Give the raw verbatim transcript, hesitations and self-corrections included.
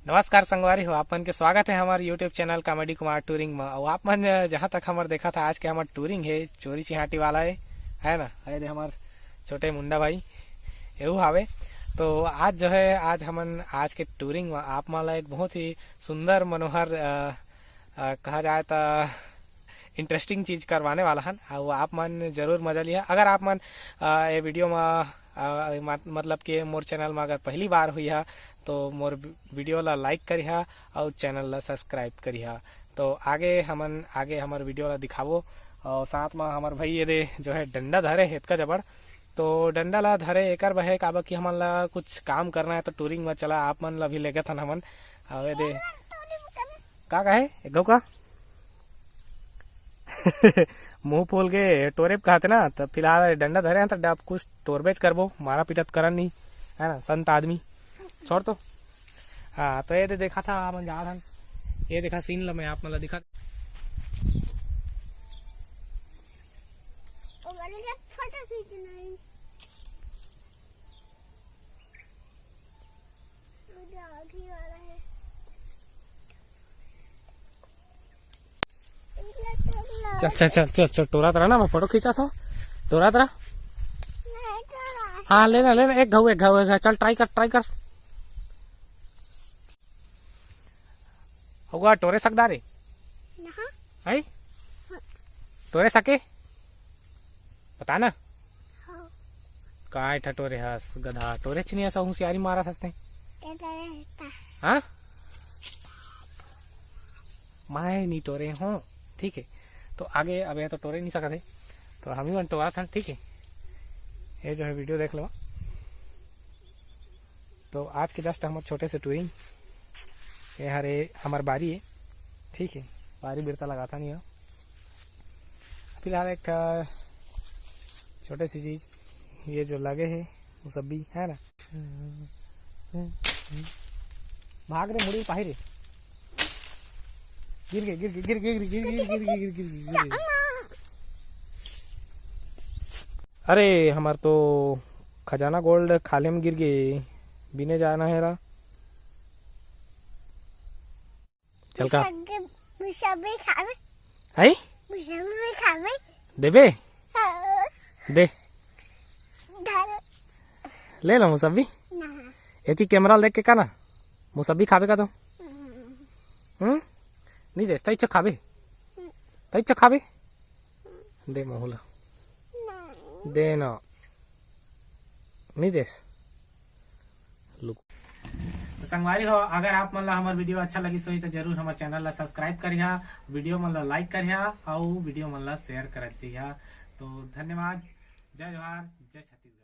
नमस्कार संगवारी हो, आप मन के स्वागत है हमारे YouTube channel comedy Kumar touring में। और आप मन जहाँ तक हमारे देखा था, आज के हमारे टूरिंग है चोरी चिहाटी वाला है, है ना? अरे दे हमारे छोटे मुंडा भाई एहू हावे। तो आज जो है, आज हमन आज के टूरिंग में आप मन ला एक बहुत ही सुंदर मनोहर अ, अ, कहा जाए तो इंटरेस्टिंग चीज करवाने वाला हन। अउ आप मन जरूर मजा लिहा। अगर आप मन अ, ये वीडियो में अ, मत- मतलब कि मोर चैनल में अगर पहली बार हुई है तो मोर वीडियो ला लाइक करिहा और चैनल ला सब्सक्राइब करिहा। तो आगे हमन आगे हमर वीडियो ला दिखाबो। और साथ में हमर भाई ये दे जो है डंडा धरे हे इतका जबड़। तो डंडा ला धरे एकर बहे काबर कि हमन ला कुछ काम करना है, तो टूरिंग में चला आप मन ला भी लेगत हन हमन। और ये दे का कहे एक घऊ का मुंह फूल के टोरेब कहते ना। तो फिलहाल डंडा धरे हैं तो अब कुछ टोरबेच करबो, मारा पीटत करन नहीं, है ना? संत आदमी छोड़ तो। हाँ, तो ये दे देखा था आप मन जात हन, ये देखा सीन ला मैं आप मन ला दिखा। चल चल चल चल चल, टोरात रहा ना, मैं फोटो खींचा था, टोरात रहा। हाँ, लेना लेना, एक घऊ एक घऊ एक घऊ, चल ट्राई कर, ट्राई कर। हुआ टोरे सकदा रे? है टोरे सके? बता ना। काय ठा टोरे हस गधा, टोरे चिनिया सा होशियारी मारा हस ते। हाँ, मैं नहीं टोरे हूँ। ठीक है, तो आगे अब यहाँ तो टोरे नहीं सकते, तो हम ही मन टोरा था। ठीक है, ये जो है वीडियो देख लो। तो आज के जस्ट हमर छोटे से टूरिंग, ये हरे हमर बारी है। ठीक है, बारी बिरता लगाता नहीं हो। फिलहाल एक ठा छोटे सी चीज ये जो लगे है वो सब भी है ना। भाग रे मुड़ी पाही रे, गिर गए गिर गए गिर गए गिर गए गिर गए गिर गए गिर गए गिर गए। अरे हमार तो खजाना गोल्ड खाले में गिर गए, बिने जाना है रा। चल का मुसब्बी खावे। है मुसब्बी खावे। देबे। हाँ। दे। ले लो मुसब्बी। एती कैमरा देख के का ना मुसब्बी खावे का तो। हम्म। नहीं दे तई खाबे। तई खाबे। दे मोहला। दे ना। नहीं देस। लुक। तो संगवारी हो, अगर आप मन ला हमर वीडियो अच्छा लगिस होही तो जरूर हमर चैनल ला सब्सक्राइब करिहा, वीडियो मन ला लाइक करिहा और वीडियो मन ला शेयर करत जइहा। तो धन्यवाद। जय जोहार, जय छत्तीसगढ़।